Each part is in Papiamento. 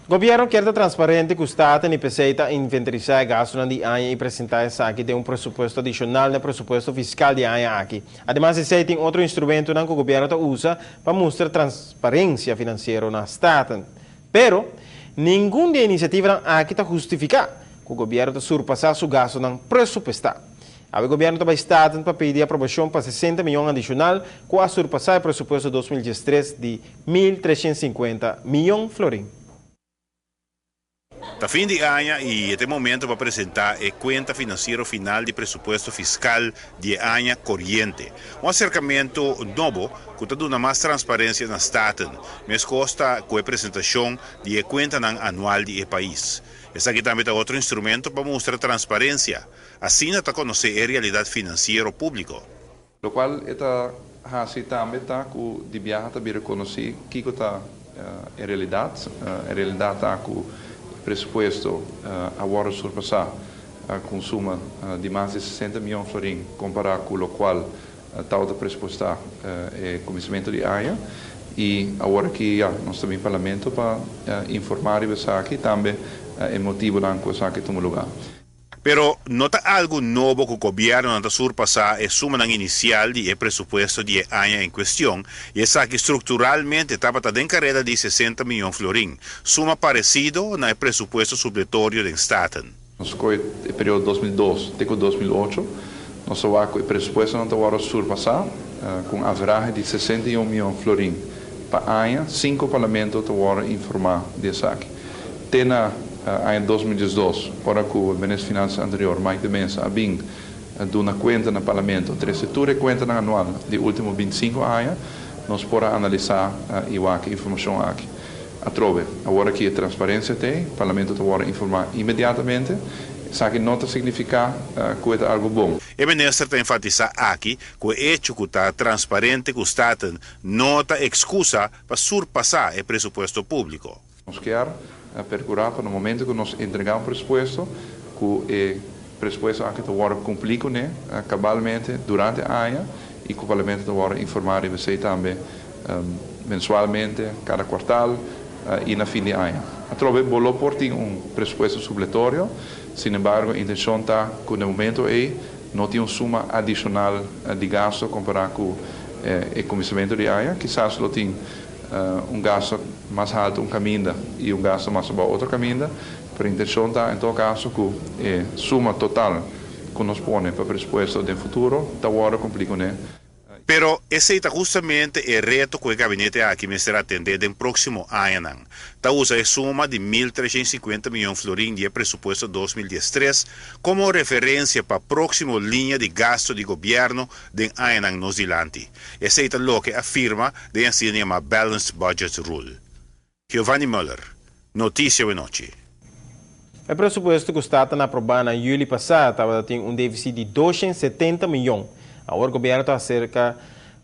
Gobierno kier ta transparente cu Staten y p'esey ta inventarisa e gastonan di aña y presenta esaki den un presupuesto adicional na presupuesto fiscal di aña aki. Ademas esey tin otro instrumentonan cu gobierno ta usa pa mustra transparencia financiero na Staten. Pero, ningun di e iniciativanan aki ta hustifica cu gobierno ta surpasa su gastonan presupuesta. Awe gobierno ta bay Staten pa pidi aprobacion pa 60 miyon adicional cu a surpasa e presupuesto 2013 di 1.350 miyon florin. Ta fin di aña y ta momento pa presenta e cuenta financiero final di presupuesto fiscal di aña coriente. Un acercamento nobo cu ta duna mas transparencia na Staten, mescos ta cu e presentacion di cuenta anual di pais. Esaki tambe ta otro instrumento pa mustra transparencia. Asina ta conoce e realidad financiero publico. Lo cual ta asina tambe ta cu di biaha tambe reconoce cu ta e realidad, e realidad ta cu presupuesto awor a surpasa cu suma di mas di 60 miyon florin compara cu lo cual tabata presupuesta e cuminsamento di aña y awor aki ya nos ta den parlamento pa informa aki tambe e motibonan cu esaki a tuma luga. Pero no ta algo nobo cu gobierno no ta surpasa e suma inicial di presupuesto di aña en cuestion y esaki structuralmente tabata den careda di 60 miyon florin, suma parecido na presupuesto supletorio di Staten. Nos e periodo 2002 te 2008, nos e presupuesto no tabata surpasa cu un average di 61 miyon florin pa aña, sin cu parlamento tabata informa di esaki. Te na aña 2012, ora cu e minister di Finansa anterior, Mike de Meza, a bin duna cuenta na parlamento, trece tur cuenta anual di ultimo 25 aña, nos por a analisa y wak e informacion aki. Atrobe, awor aki e transparencia tin, parlamento ta informa inmediatamente, esaki no ta significa cu ta algo bon. E minister ta enfatisa aki cu e hecho cu ta transparente cu Staten no ta excusa pa surpasa e presupuesto publico. Nos kier percura pa na momento cu nos entrega un presupuesto, cu e presupuesto aki ta cumpli cu ne, cabalmente durante aña y cu parlamento ta informa esey tambe mensualmente, cada kwartaal y na fin di aña. Atrobe, bo lo por tin un presupuesto supletorio, sin embargo, e intencion ta cu na momento ey no tin un suma adicional di gasto compara cu e cuminsamento di aña, kisas lo tin un gasto mas halto un caminda y un gasto mas abou otro caminda, pero e intencion ta, en todo caso, cu e suma total cu nos pone pa presupuesto den futuro, ta cumpli cu ne. Pero esey ta hustamente e reto cu e gabinete aki mester atende den proximo aña. Ta usa e suma di 1.350 miyon florin di presupuesto 2013 como referencia pa proximo liña di gasto di gobierno den aña nos dilanti. Esey ta loke a firma den asina yama Balanced Budget Rule. Giovanni Muller, Noticia Nochi. E presupuesto cu Staten a aproba na juli pasa tabatin un deficit di 270 miyon. Awor gobierno ta acerca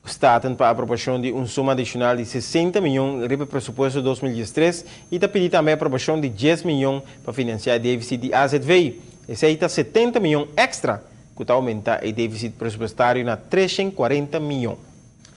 Staten pa aprobacion di un suma adicional di 60 miyon riba presupuesto 2013 y ta pidi tambe aprobacion di 10 miyon pa financia e deficit di AZV. Esey ta 70 miyon extra, cu ta aumenta e deficit presupuestario na 340 miyon.